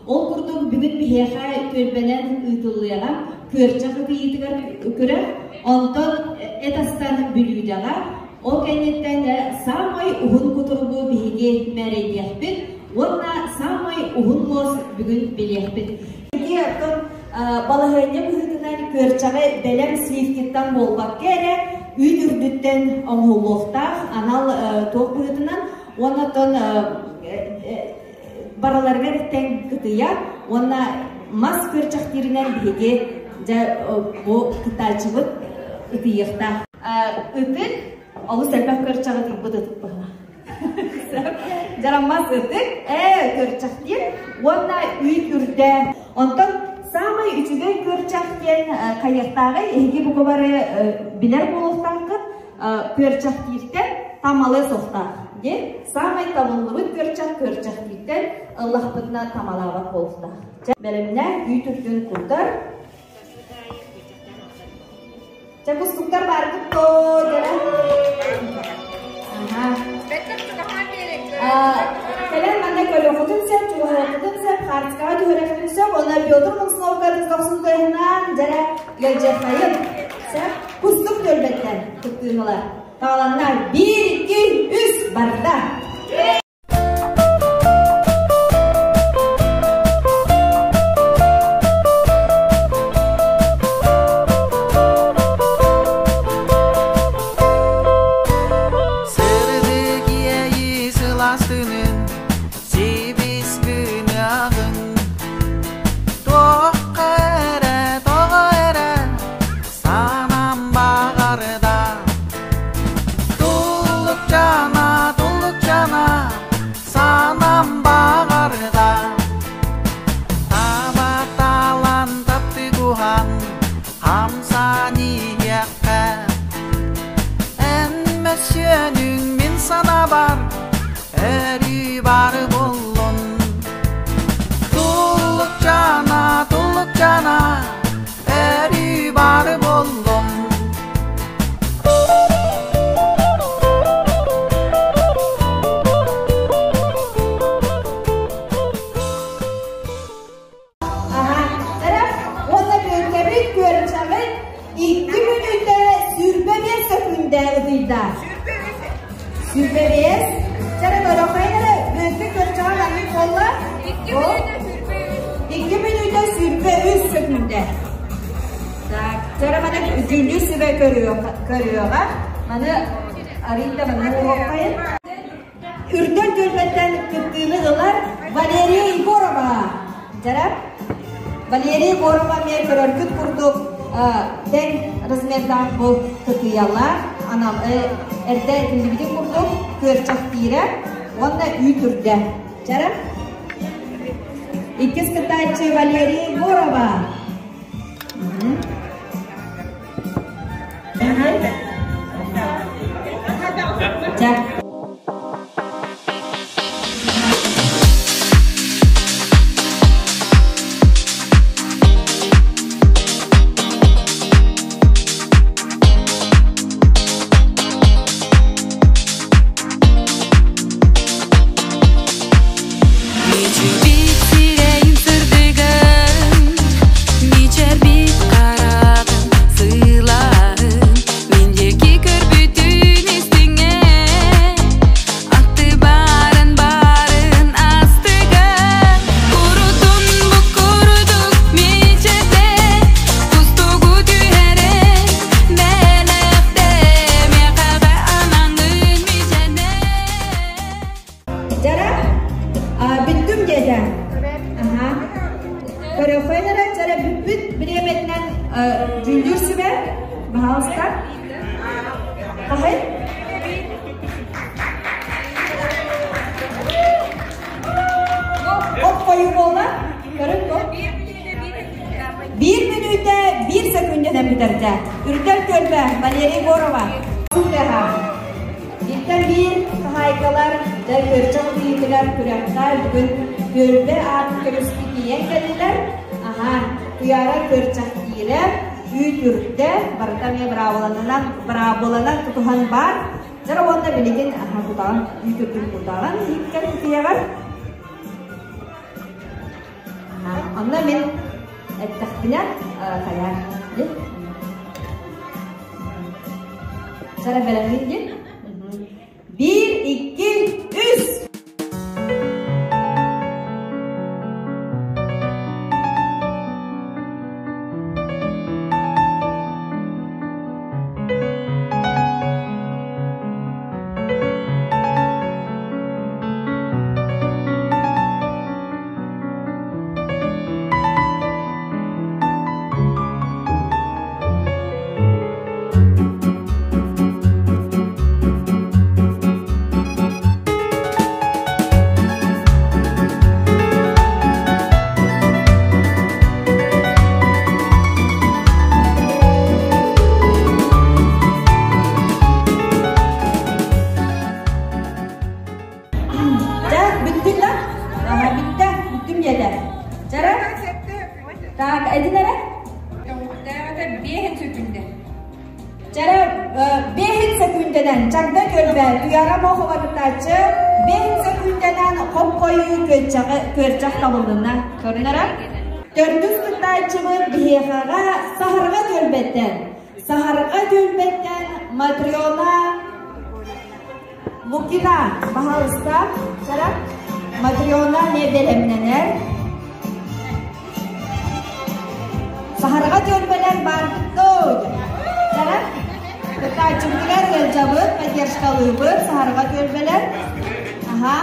Ол курдук бүгүн биһиэхэ түөлбэнэн ыытыллыаҕа күөрчэх ытыйыытыгар күрэх, онтон эт астан бүлүүдэҕэ, ол кэнниттэн саамай уһун кутуругу биһиги мээрэйдиэхпит уонна саамай уһун муос бүгүн билиэхпит. Биһиги оттон балаһыанньа быһыытынан күөрчэҕи бэлэм сливкиттан буолбакка эрэ үүт үрдүттэн оҥоһуллуохтаах анал туох быһыытынан уонна оттон барыларыгар тэҥ кытыйа уонна мас күөрчэхтииринэн биһиги дьэ бу кытааччыбыт ытыйыахтаах. Ытык олус элбэх күөрчэҕи ытыйбыт ытык быһыылаах. Дьараммас ытык, ээ күөрчэхтиир уонна үүт үрдэ. Онтон саамай үчүгэй күөрчэх диэн хайыахтааҕый эһиги бука бары билэр буолуохтааххыт күөрчэхтииртэн тамалыа суохтаах диэн саамай табыллыбыт күөрчэх күөрчэхтииртэн ыллахпытына тамалаабат буолуохтаах. Бэлэмнээх үүт үрдүн кутар. Чэ кустуктар бааргыт доо дьэрэ. Кэлэн манна көрүөххүтүн сөп, чугаһыаххытын сөп, хаартыскаҕа түһэриэххитин сөп. Уонна Петр Муҥсуновка дохсун тыаһынаан дьэрэ ыалдьыаххайын. Сөп. Кустук түөлбэттэн кыттыыны ылар. Тааланнар биир, икки, үс барда. Сырдык иэйии сылаастынын, сибис гыныаҕыҥ. Туохха эрэ, тоҕо эрэ Санам баҕарда Туллукчана, туллукчана Санам баҕарда Таба талан таптыгуһан Хамсан иһиэххэ Эн мөссүөнүҥ мин санаабар Өрүү бары буллун Туллукчана, туллукчана Өрүү бары боллум. Уонна бүөккэбит күөрчэҕин икки мүнүүтэ 25 сөкүүндэ ытыйда. 25. Чэрэ көрөхөйүн эрэ бүөккэ күөрчэҕэ маннык буолла. Икки мүнүүтэ 23 сөкүүндэ. Так, чэрэ маны дьүүллүүр сүбэ көрүөҕэ. Маны арыйда маны уруоккайын. Үрдэл түөлбэттэн кыттыыны ылар Валерия Егорова. Дьара Валерия Егорова эмиэ көрөргүт курдук тэҥ размердаах бу кытыйалаах анал эрдэ этиллибитин курдук күөрчэхтиирэ уонна үүт үрдэ. Чара Иккис кыттааччы Валерия Егорова. Чэ. Мичийбит сирэйин сырдыгын, мичэрбит хараҕын сылааһын, мин диэки көрбүтүн истиҥэ, аттыбарын баарын астыгын, курутун бу курдук мичэрдэ, кустугу түһэрэн бэлэхтэ, миэхэҕэ анаҥын мичэнэ. Дьара, бүттүм диэтэ. Аха. Көрөхөйн эрэ дьара бүппүт бириэмэтинэн дьүүллүүр сүбэ, баһаалыста. Хаһай? Оп хойуу буолла. Көрүҥ бу. Биир мүнүүтэ биир сөкүүндэнэн бүтэрдэ. Үрдэл түөлбэ Валерий Егорова. Бииртэн биир хаһаайкалар дьэ күөрчэх ытыйыытыгар күрэххэ бүгүн түөлбэ аатын көмүскүү тиийэн кэллилэр. Аһа, Туйаара күөрчэхтиирэ, үүт үрдэ, барыта эмиэ быраабыланан, быраабыланан тутуһан баар. Дьэ уонна билигин аһа кутаҕын, үүт үрдүн кутаҕын иһиккэр кутуйаҕар. Онно мин эттэхпинэ хайаар дии. Сара бэлэммин дии. Биир, икки, үс! Дьэ, бүттүн да? Аха, бүттэ. Бүттүм диэтэ. Дьара? Так, этин эрэ? Биэһин сөкүндэ. Дьара, биэһин сөкүндэнэн чагда түөлбэ Туяра Мохова кыттааччы биэһин сөкүндэнэн хоп-хойуу күөрчэх табыллынна. Көрүнэрэ? Төрдүс кыттааччыбыт биһиэхэҕэ Саһарҕа түөлбэттэн. Саһарҕа түөлбэттэн Матрена Лукина, баһаалыста, Сара, Матрена эмиэ бэлэмнэнэр. Саһарҕа түөлбэлэр баарбыт доо. Сара, кыттааччыбытыгар ыалдьабыт, поддержкалыыбыт, саһарҕа түөлбэлэр. Аха.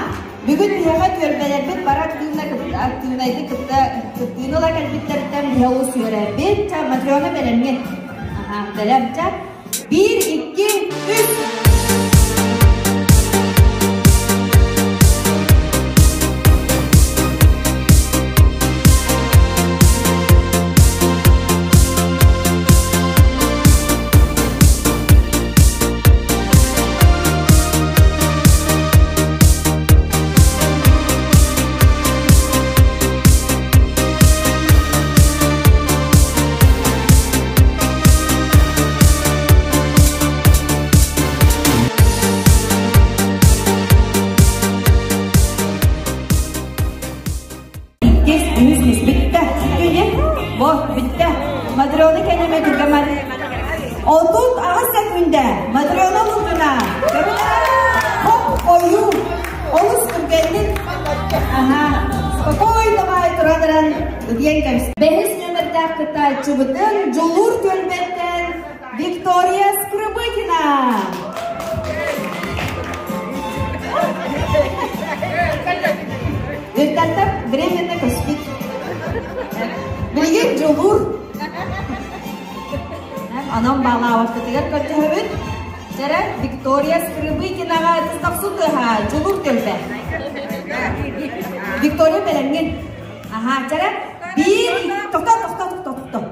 Бүгүн биһиэхэ түөлбэлэрбит бары активно активнайдык кытта кыттыыны ыла кэлбиттэриттэн биһи олус үөрэбит. Ча, Матрена бэлэмҥин. Аха, бэлэм. Ча, Биир, икки, үс! Иккис, үһүс мис бүттэ. Бүттэ Бо, бүттэ. Матрена кэнеме түргэмэр. 38 секүндэ. Матрена Лукина. Хоп, ойуу. Олус түргэнник. Ага. Спокойно бай туран ытыйан кэбис. Бэһис нүөмэрдээх кыттааччыбытын Дьулуур түөлбэттэн Виктория Скрыбыкина. Дьыктаттар временно көспүт. Билигин Дьулуур. Онон баалаабаппытыгар көрдөһөбүт. Дьэрэ Виктория Скрыбыкинаҕа тахсу тыаһа Дьулуур түөлбэ. Виктория бэлэмҥин. Аһаа, чэрэ, биир, тохтоо, тохтоо, тохтоо, тохтоо.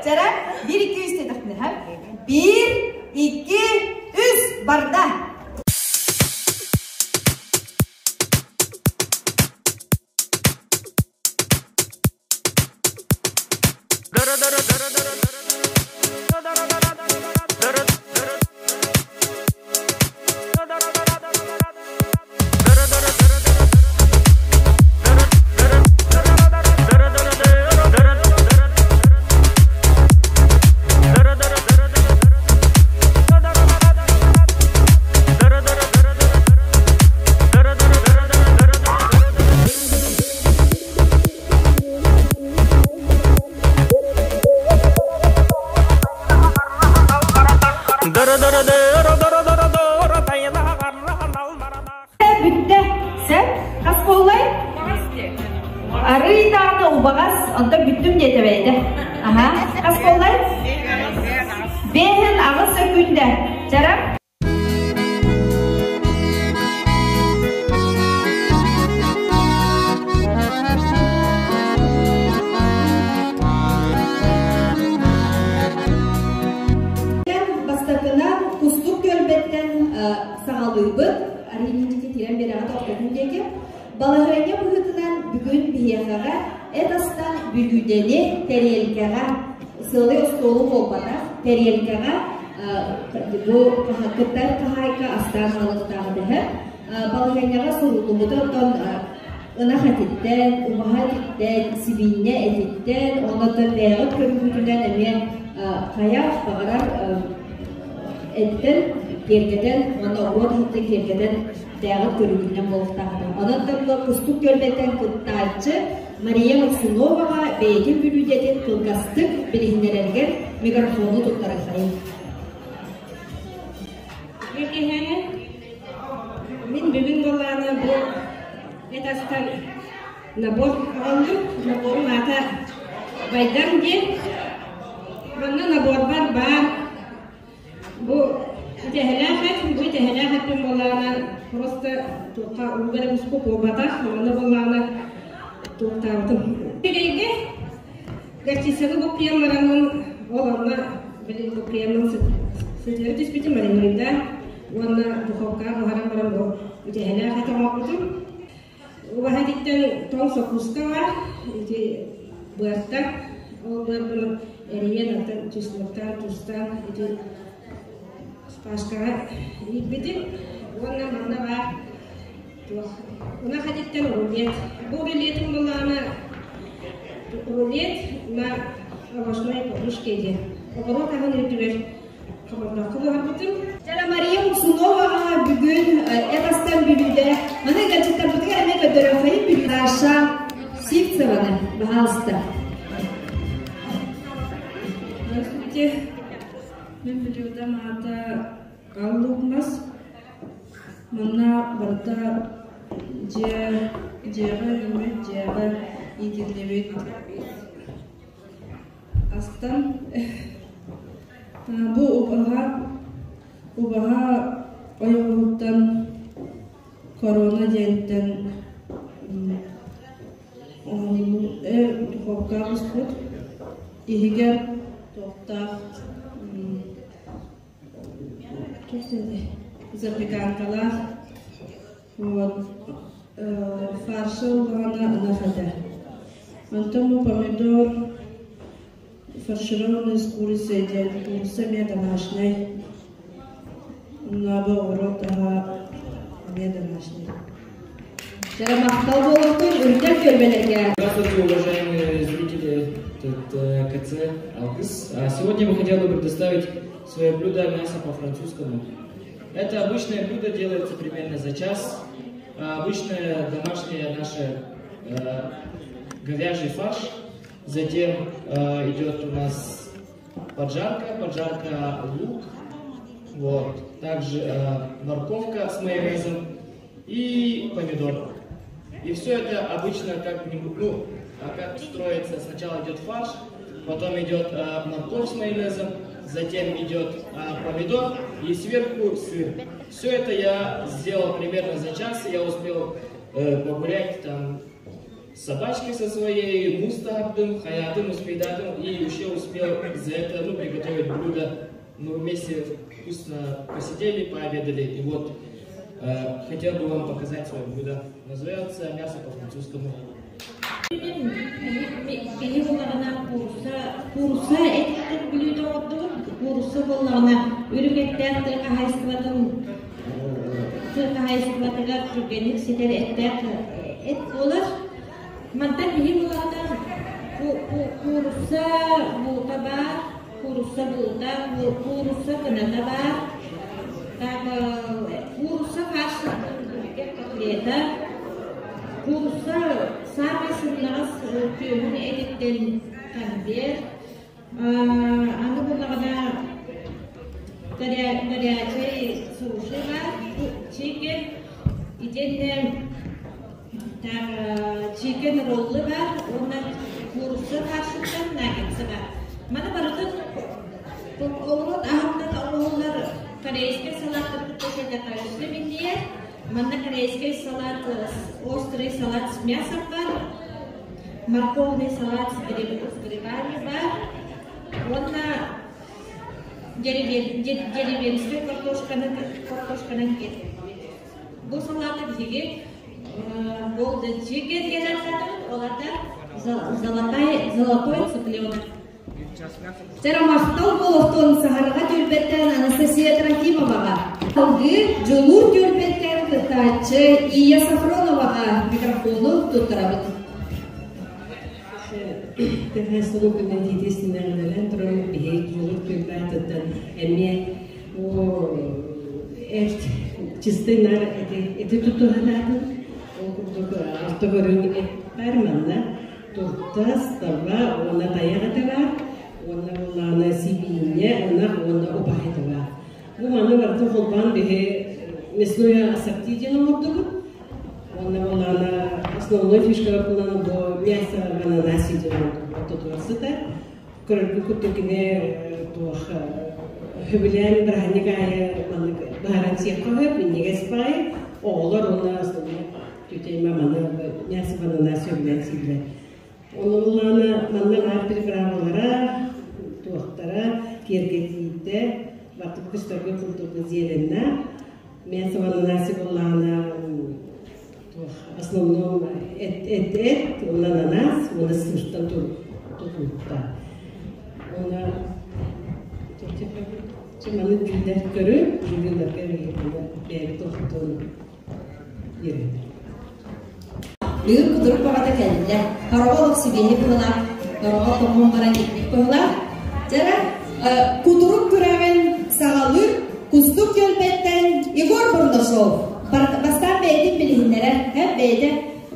Чэрэ, биир, икки, үс диэтэхпинэ, Биир, икки, үс, барда. Бүттэ. Сөп. Хас буоллай? Арый даҕаны убаҕас, онтон бүттүм диэтэ бэйэтэ. Аха. Хас буоллай? Бэһин аҕыс өкүндэ. Чара? Бастакынан Кустук түөлбэттэн саҕалыыбыт. Арыйнички тирэн биэрэҕэ тохтотун диэки. Балаһыанньа быһыытынан бүгүн биһиэхэҕэ эт астан бүлүүдэни тэриэлкэҕэ сыалай остуолу буолбатах тэриэлкэҕэ бу кыттар хаһаайка астаан аҕалыахтаах дэһэ. Балаһыанньаҕа суруллубуту оттон Ынах этиттэн, убаһа этиттэн, сибиинньэ этиттэн, онон бэйэҕит көрүүгүтүнэн эмиэ хайа баҕарар эттэн киэргэтэн уонна оҕуруот аһыттан киэргэтэн бэйэҕит көрүүгүтүнэн буолуохтаахтар. Онон кустук түөлбэттэн кыттааччы Мария Максимоваҕа бэйэтин бүлүүдэтин кылгастык билиһиннэрэригэр микрофону туттарыаххайын. Мин бүгүн буоллаҕына бу эт астан набор аҕаллым. Наборум аата Байдан диэн. Манна наборбар баар бу итэһэлээх эт, бу итэһэлээх эппин буоллаҕына просто туохха ууга эрэ буспут буолбатах, манна буоллаҕына туохтаабытым. Үчүгэйгэ горчицаны буккуйан бараммын ол онно били буккуйаммын сытыары түспүтүм маринуйдаан уонна духовкаҕа буһаран баран бу үтэһэлээх эт оҥорбутум. Убаһа этиттэн тоҥ сокууска баар, ити быартан, ол быарбын эрийэн оттон чеснуктаан, туустаан ити шпажкаҕа ииппитим. Уонна манна баар туох ынах этиттэн рулет. Бу рулетым былаана рулет на овощной подушке диэн. Оҕуруот аһын үрдүгэр хобордооххо буһарбытым. Дьара Мария Муксуноваҕа бүгүн эт астан бүлүүдэ маны ыалдьыттарбытыгар эмиэ көрдөрүөххэйин бүлүү Саша Сивцеваны, пожалуйста. Здравствуйте. Мин блюдом аата Аллук мас. Манна барыта дьиэ, дьиэҕэ үүммүт, дьиэҕэ иитиллибит астан бу убаһа убаһа ойоҕоһуттан корона диэнтэн духовка буспут иһигэр туохтаах запеканкалаах вот фарша ыллаҕына ынах этэ. Онтон бу помидор фаршированный с курицей диэн куурусса эмиэ домашняй. Онно оҕуруот аһа эмиэ домашний. Дьэ, махтал буолуохтун үрдэл түөлбэлэргэ. Здравствуйте, уважаемые зрители тут КЦ Алгыс. Сегодня мы хотели бы предоставить свое блюдо мясо по-французскому. Это обычное блюдо делается примерно за час. Обычное домашнее наше говяжий фарш. Затем идет у нас поджарка, поджарка лук, вот. Также морковка с майонезом и помидор. И все это обычно как-нибудь, ну, а как строится, сначала идет фарш, потом идет морковь с майонезом, затем идет помидор и сверху сыр. Все это я сделал примерно за час, я успел погулять там с собачкой со своей, мустахдым, хаятым, успейдатым, и еще успел за это, ну, приготовить блюдо. Мы вместе вкусно посидели, пообедали, и вот хотел бы вам показать свое блюдо. Называется мясо по-французскому. Киһи буоллаҕына куурусса куурусса этиттэн бүлүүдэ оҥордубут. Куурусса буоллаҕына үрүҥ эттээх тыа хаһаайыстыбатын тыа хаһаайыстыбатыгар түргэнник ситэр эттээх эт буолар. Мантан киһи буоллаҕына куурусса буута баар, куурусса буута, куурусса кыната баар. Так, куурусса фарш котлета, куурусса саамай сымнаҕас түөһүн этиттэн конверт, аны буллаҕына горячай суши баар, chicken, итиэннэ chicken роллы баар уонна куурусса фаршыттан наггетсы баар. Маны барытын оҕуруот аһынан оҥоһуллар корейскай салааттары кытта сэргэхтээх минньийэр. Манна корейскай салат, острый салат с мясом баар, морковный салат с грибами баар уонна деревенскай картошканы картошканан Бу салааты биһиги Golden Chicken диэн ааттаатыбыт, ол аата золотой, золотой цыпленок. Дьэ, махтал буолуохтун Саһарҕа түөлбэттэн Анастасия Трофимоваҕа. Салгыы Дьулуур түөлбэттэн кыттааччы Ия Сафроноваҕа микрофону туттарабыт. Тэхээстэни күннэн тиити истинэҕинэн туран биһиги дьулур түөлбээтиттэн эмиэ эт чистый нар эти эти тутуһанаатын ол курдук орто көрүҥ эт бар манна туртас таба уонна тайах этэ баар уонна буоллаҕына сибиинньэ ынах уонна убаһа этэ баар бу маны барытын холбоон биһи мясное ассорти диэн оҥордубут Уонна буоллаҕына основной фишкалар буоллаҕына бу мясо в ананасе диэн ортотугар сытар. Көрөргүт курдук кини туох сөбүлээн бырааһынньык аайы маннык баһаран сиэххэ сөп, минньигэс баҕайы. Оҕолор уонна основной тетя маманы мясо в ананасе сөбүлээн сииллэр. Онно буоллаҕына манна баар приправалара, туохтара, киэргэтиитэ, бартыбы көстөргө курдук зеленна. Мясо в ананасе буоллаҕына туох основном эт эт эт уонна ананас уонна сыыртан тутулукта. Уонна маны дьүүллэр көрү, дьүүллэргэ бэйэбит охтун биэрэбит. Бүгүн кутурук баҕата кэллэ. Хороҕо олох сибиэһи быһылаах, хороҕо тоҥон баран киппит быһылаах. Дьара кутурук күрэҕин саҕалыыр Кустук түөлбэттэн Егор Бурнашов бастаан бэйэтин билиһиннэрэр, бэйэтэ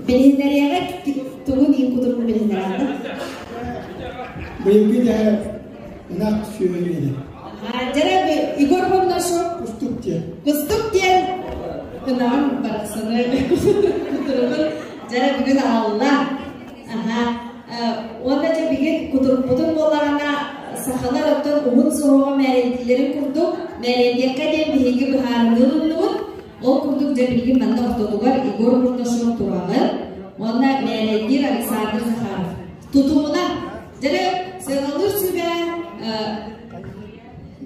билиһиннэриэҕэ тугун иин кутуругун билиһиннэрэр. Быйылгы дэһэ ынах сүөһү Дьара Егор Бурнашов Кустук диэн. Кустук диэн ынаҕын барахсаны кутуругун дьара бүгүн аҕалла. Аха. Уонна дьэ бүгүн кутурукпутун буоллаҕына сахалар оттон уһун суһуоҕа мээрэйдииллэрин курдук мээрэйдиэххэ диэн биһиги быһаарыныы ылынныбыт. Ол курдук дьэ билигин манна ортотугар Егор Бурнашов тураҕын уонна мээрэйдиир Александр Захаров. Тутумуна дьэрэ сыаналыыр сүбэ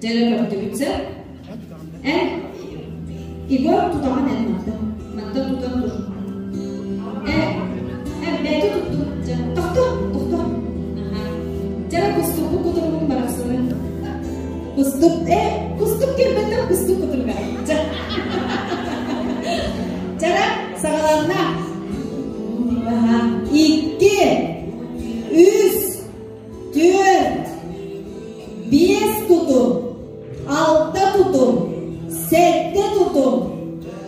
Дьэрэ көрдүбүтсэ. Эн Егор тутаҕын эн манта. Манта тутан тур. Э, э, бэйэтэ тутту. Дьэ, тохто, тохто. Аха. Дьэрэ кустукку кутуругун барахсаны. Кустук, э, кустук кэлбэттэр кустук кутуруга. Дьэ. Дьэрэ, саҕаланна. Аха. Икки, үс, түөрт, биэс тутум, алта тутум, сэттэ тутум,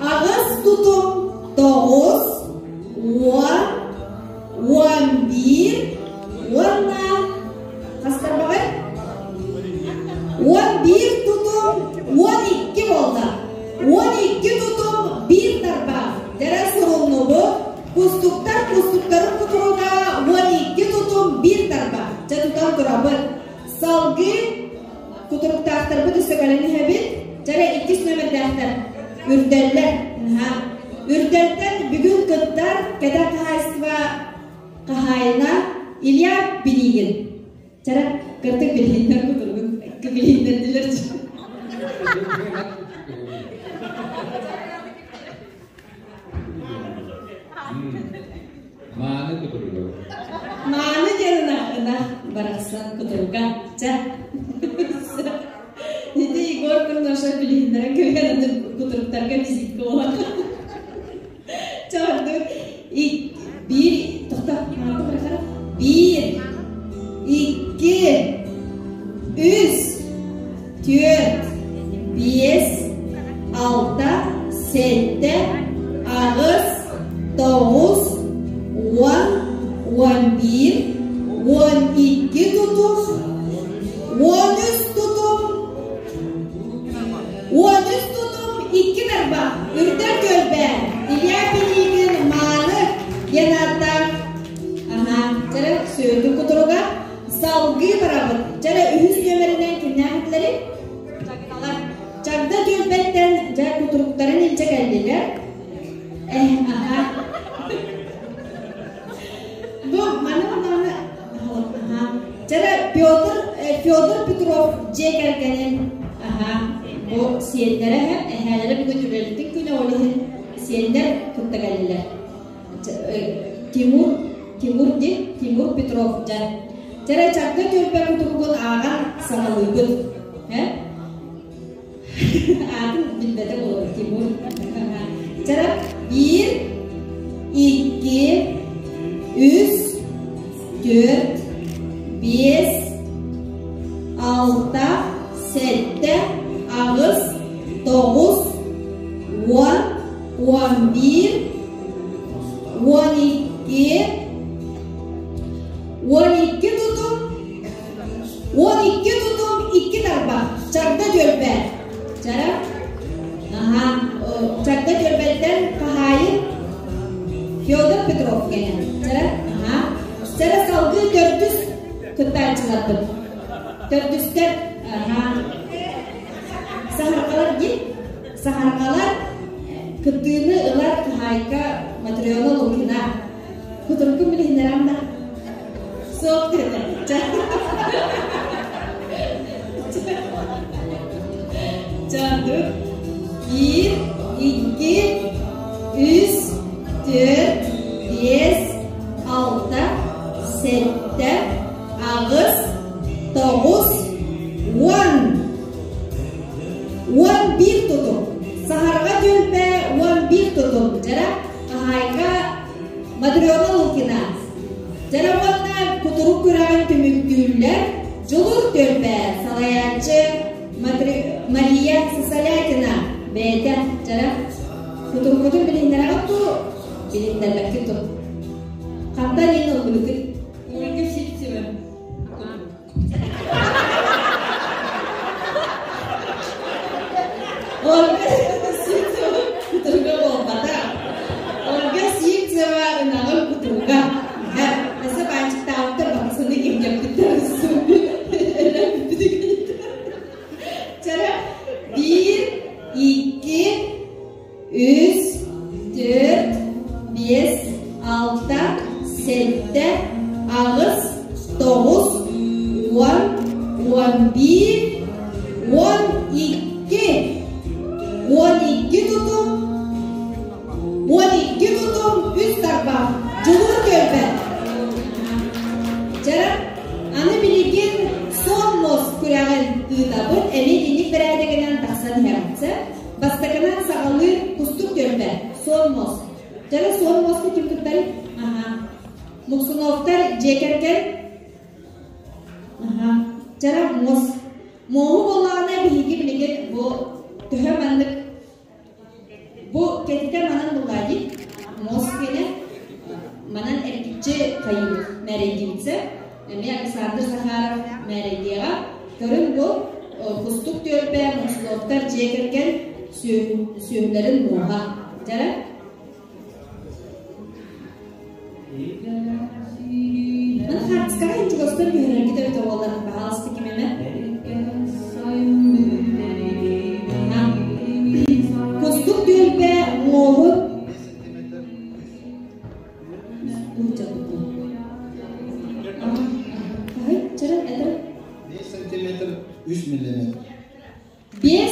аҕыс тутум, тоҕус, уон, 11 уонна хас тарбаҕай? 11 тутум, 12 буолла. 12 тутум, биир тарбах. Дэрэ суруллубут Кустуктар кустуктарын кутуруга 12 тутум биир тарбах. Дьэ тутан турабыт. Салгыы кутуруктаахтарбыт өссө кэлэн иһэбит. Дьэрэ иккис нүөмэрдээхтэр үрдэллэр. Үрдэлтэн бүгүн кыттар кэтэх хаһаайыстыба хаһаайына Илья Билигин. Чара кыртык билиһиннэр кутуругун билиһиннэрдилэр. Мааны кутуруга. Мааны диэн ынах барахсан кутуруга. Чэ. Ити Егор Курнашев билиһиннэрэн кэбиһэн кутуруктарга визитка буолар. Чордук. Биир, тохто, биир, икки, үс, түөрт, биэс, алта, сэттэ, аҕыс, тоҕус, уон, 11, 12 тутум, 13 тутум, 13 тутум, икки тарбах, үрдэр түөлбэ, Илья Пилигин Мааны диэн ааттаах аха, дьэрэ сүөтүн кутуруга Салгыы барабыт. Дьэ үһүс нүөмэринэн кимнээх этилэрий? Чагда түөлбэттэн дьэ кутуруктарын илдьэ кэллилэр. Э, аха. Бу маны маны аха. Дьэ Петр Федор Петров дьиэ кэргэнин аха бу сиэннэрэ эһээлэрэ бүгүн үлэлитин күнэ ол иһин сиэннэр кытта кэллилэр. Тимур Тимур ди Тимур Петров дьэ. Дьэрэ чагда түөлбэ кутуругун ааҕан саҕалыыбыт. Э? Аатын билбэтэ буолуо Тимур. Чара биир, икки, үс, түөрт, биэс, алта, сэттэ, аҕыс, тоҕус, уон, 11, 12, 12 тутум, 12 тутум, икки тарбах, чагда түөлбэ. Чара? Аха, чагда түөлбэттэн хаһаайын Федор Петров кэлэн. Чара? Аха. Чара салгыы төрдүс кыттааччыларбыт. Төрдүстэр, аха. Саһарҕалар диэн Саһарҕалар кыттыыны ылар хаһаайка Матрена Лукина. Кутургун билиһиннэрэн да? Суох диэтэ. Чандыр. Биир, икки, үс, түөрт, биэс, алта, сэттэ, аҕыс, тоҕус, уон. 11 тутум. Саһарҕа түөлбэ 11 тутум. Дьара хаһаайка Матрена Лукина. Дьара уонна кутурук күрэҕин түмүктүүллэр Дьулуур түөлбэ салайааччы Мария Сысолятина бэйэтэ дьара кутуруккутун билиһиннэрэҕит дуу, билиһиннэрбэккит дуу? Хантан иин ылбыгытый? Ольга Сивцева. Ольга Сивцева кутуруга буолбата. Ольга Сивцева ынаҕын кутуруга. Өссө баанчыктаабыттар бахсыны кимгэппиттэр Чара биир, икки, үс, түөрт, биэс, алта, сэттэ, аҕыс, тоҕус, уон, 11, 12. 12 тутум, 12 тутум, үс тарбах, дьулуур көрбөт. Дьара, аны билигин сон мос күрэҕин ыытабыт, эмиэ итинник бэрээдэгинэн тахсан иһэҕит. Бастакынан саҕалыыр кустук түөлбэ, суон муос. Дьэ, суон муоска ким кыттарый? Аха. Муксуновтар дьиэ кэргэн. Аха. Чара муос. Муоһу буоллаҕына биһиги билигин бу төһө маннык бу кэтитэ манан буллаа дии. Муос киэнэ манан эргиччи хайыыбыт мээрэйдиибитсэ. Эмиэ Александр Захаров мээрэйдиэҕэ. Көрүҥ бу Кустук түөлбэ Мусловтар дьиэ кэргэн сүөһүлэрин муоһа. Дьара? Маны хаартыскаҕа чугастан түһэрэргит эбитэ буоллар, баһаалыста ким эмэ? Кустук түөлбэ муоһун 5 сантиметр 3 миллиметр. 5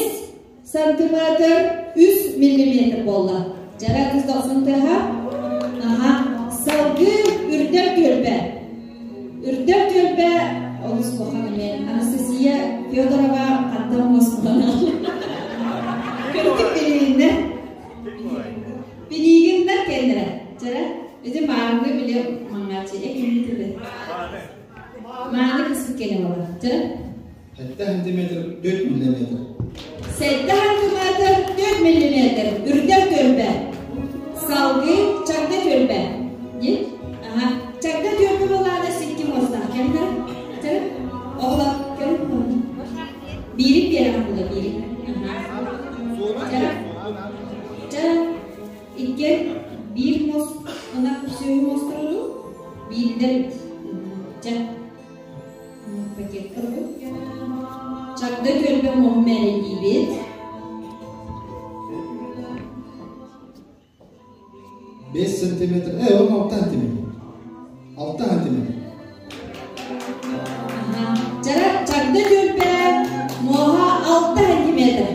сантиметр 3 миллиметр буолла. Дьара кыз дохсун тыаһа. Аха. Салгыы үрдэр түөлбэ. Үрдэр түөлбэ олус улахан эмиэ. Анастасия Федорова хантан муоскулана. Көрдүк билигиннэ. Билигиннэр кэллэрэ. Дьара, ити маарыҥҥы били маҥааччы экинни тылы. Мааны кыспыт кэлэ буолар. Дьара? Сэттэ сантиметр 4 миллиметр. Сэттэ сантиметр 4 миллиметр. Үрдэл түөлбэ. Салгыы чагда түөлбэ. Дии? Аха. Чагда түөлбэ буолаана сикки муостаах кэллэр. Чара? Оҕолор, кэлин. Биирик биэрэҕин була биирик. Аха. Чара? Чэ, иккиэн биир муос ынах сүөһү муостарыну биирдэр чэ пакеттар бу. Чагда түөлбэ муоһу мээрэйдиибит. 5 сантиметр, 16 сантиметр. 6 сантиметр. Чара чагда түөлбэ муоһа 6 сантиметр.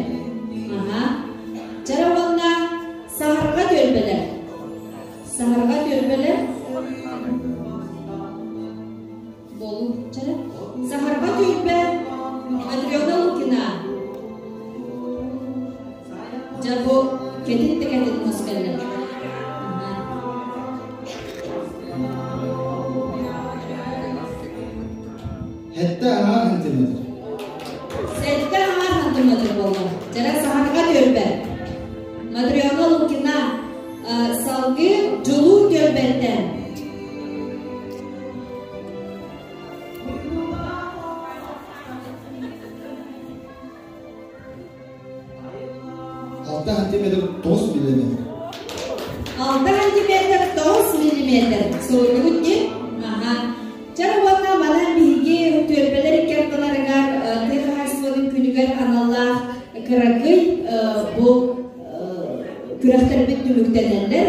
Аха. Чара уонна саһарҕа түөлбэлэр. Саһарҕа түөлбэлэр Болу. Чара. Саһарҕа түөлбэ Матрена Лукина. Дьэ бу кэтит да кэтит муос кэллэ. Сэттэ аҥаар сантиметр. Сэттэ аҥаар сантиметр буолла. Дьара саҥатыга түөлбэ. Матрена Лукина салгыы Дьулуур түөлбэттэн. Алта сантиметр тоҕус миллиметр. Алта сантиметр тоҕус миллиметр. Суруйдугут дии? Аха. Чэр уонна манан биһиги түөлбэлэр икки ардыларыгар тыа хаһаайыстыбатын күнүгэр аналлаах кыракый бу күрэхтэрбит түмүктэнэллэр.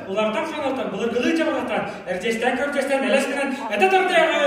Улартан хаҥалтан былыргылыы дьабараттан эрдьиэстээн көрдьүөстээн элэс гынан этэ тардыаҕы!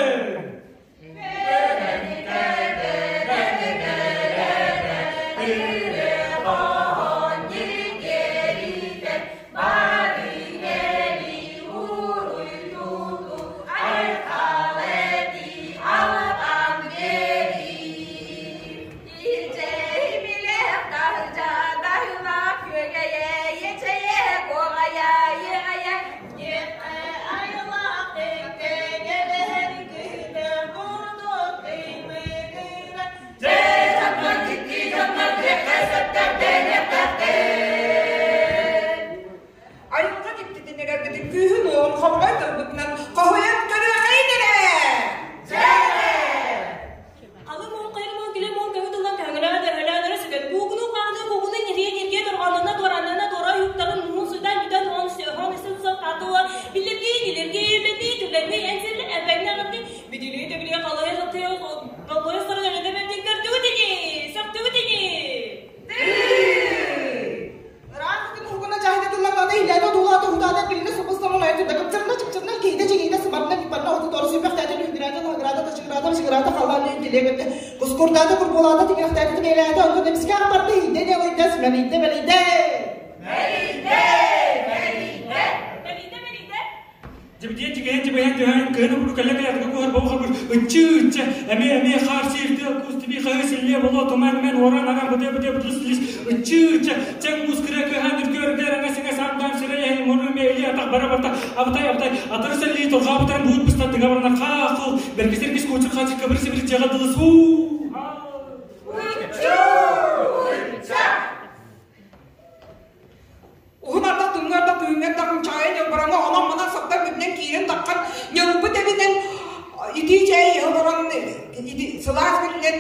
Айылҕа дьиктитинигэргитин күүһүн уоҕун хомоҕой тылбытынан хоһуйан көрүөҕэйин эрэ! Алы муҥ, хайыр муҥ, килэ муҥ, көҥү тыллан көһөҥөлөөн, өһөлөөн өрө сүгэн, куугунуу хааныы, куугунуу ньирийэ ньиргийэ торҕооннонно, туорааннана, туора уйуктарын муҥун суйдаан бүтэн, он он үсүн сыл хаатыла, биллэргии, ньилиргии, үлэтии, түлэҥнии, эн сирли, эбэҥнэ аҕырдыы, бүдүлүү, төбүлүү, халыйа сатыы, доллуйа сорун өлөтө бэрдин көрдүгүт ини, сөхтүгүт ини! Ыраах уһугуна дьаһайда тыллардаата иһилээтэ одуулаата уһутаата билинэ субус-самун айа турда кыпчырна чыпчырна киһитэ чиҥиитэ сымарна ньыппарна оту сүүмэхтээтэ нүһүгүрээтэ лаһыгыраата тачыгыраата бачыгыраата халлаан үһүн көттө кускурдаата курбуулаата тиҥилэхтээтэ тимиэлээтэ онтон эмискэ барда иһийдэ ньалыйда симэлийдэ мэлийдэ Мэлийдэ! Мэлийдэ! Мэлийдэ! Мэлийдэ! Дьэбидиэн дьигэйэн дьэбэйэн түһээн кыһын угуну кэлэ кэлэ атыга куһар бобу харбыр ыччы ычча эмиэ эмиэ хаар сиир тыал куус тибии хаһыы силлиэ болуо туман мэн уоран аран бытыа бытыа бытыс лис ыччы ычча чэҥ муус кырыа кыһаан үргү өргө эрэҥэ сиҥэ саамдаам сирэй эһин муру эмиэ илии атах бара барта абытай абытай атыры сэллии торҕаа бытаран буут быста тыҥа барана хаа хыл бэргис эргис куучук хаачык кыбыр сибир дьиэҕэ дылы суу Уһун ардах, тымныы ардах, күһүҥҥү ардах чаайа ньылбараҥа онон-манан сабдар үрдүнэн киирэн таххан ньылбыт эбинэн итии чэй иһэ олорон сылаас күнүнэн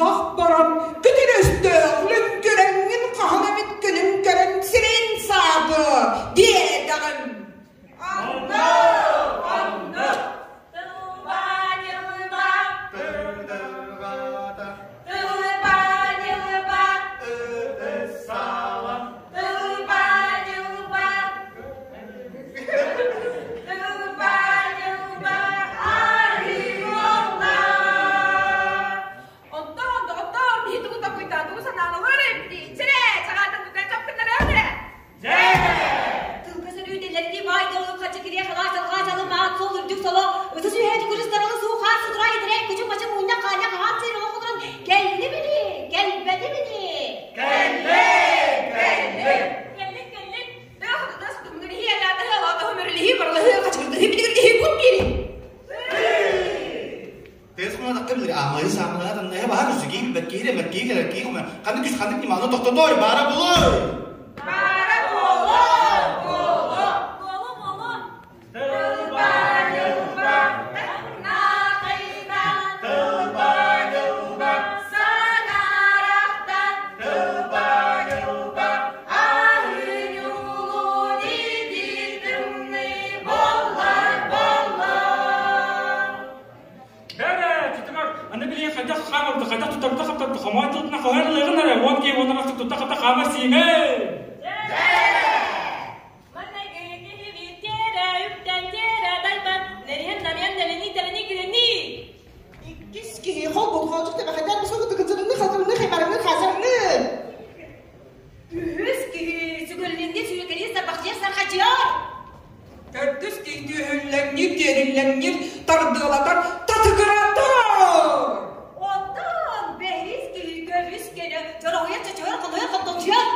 дохпорон күтүр өстөөх лүҥкүрэҥҥин хаһан эмит күнүн көрөн сирин сааты диэтэҕим. Анна! киһи эмэр, киһи кэлэр, киһи хомойор. Ханнык күс, ханнык ньымааны тохтотой, баара буолуой! Баара буолуо! Буолуо! Буолуо, буолуо! Тылба, дьылба, таҥнаахайдан, тылба, дьылба, санаарахтан, тылба, дьылба, аһыы-ньуулуу дии тымныы боллар, боллар. Бэрэ, тутугар, аны билигин хайдах хаамарда, хайдах туттарда хаптарда, хомоон тылтына хоһор ылыаҕын эрэ, уон киһи уонна бастык тутта хапта хаамар сиимэ! Иккис киһи холбут хоочук тэбэхэтэр бусугу тыкыцырыҥны хатырыҥны хайбарыҥны хасарыҥны. Үһүс киһи сүгүллүнни сүүкэлии сарбахчыйар сархачыар. Төрдүс киһи түөһүллэҥниир тиэриллэҥниир тардыалатар татыгыратар. Оттон бэһис киһи көмүс көнө чороһуйар чочуйар хонуйар хонтолчуйар.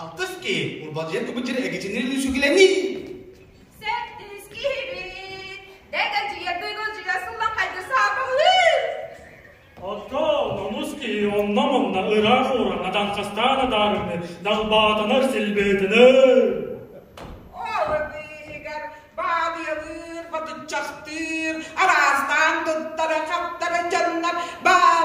Алтыс киһи урбалдьыйар тубут дьири эгичинир сүгүлэний. Сэттис киһибит дэгэдьийэ дыгылдьыйа сыллан хайды саапалыыр. Оттон онус киһи онно-манна ыраах ууран адаҥхастаан адаарыҥны далбаатанар силбиэтинэр. Ол быыһыгар баадыйалыыр, батыччахтыыр, араастаан туттара-хаптара дьоннор баар.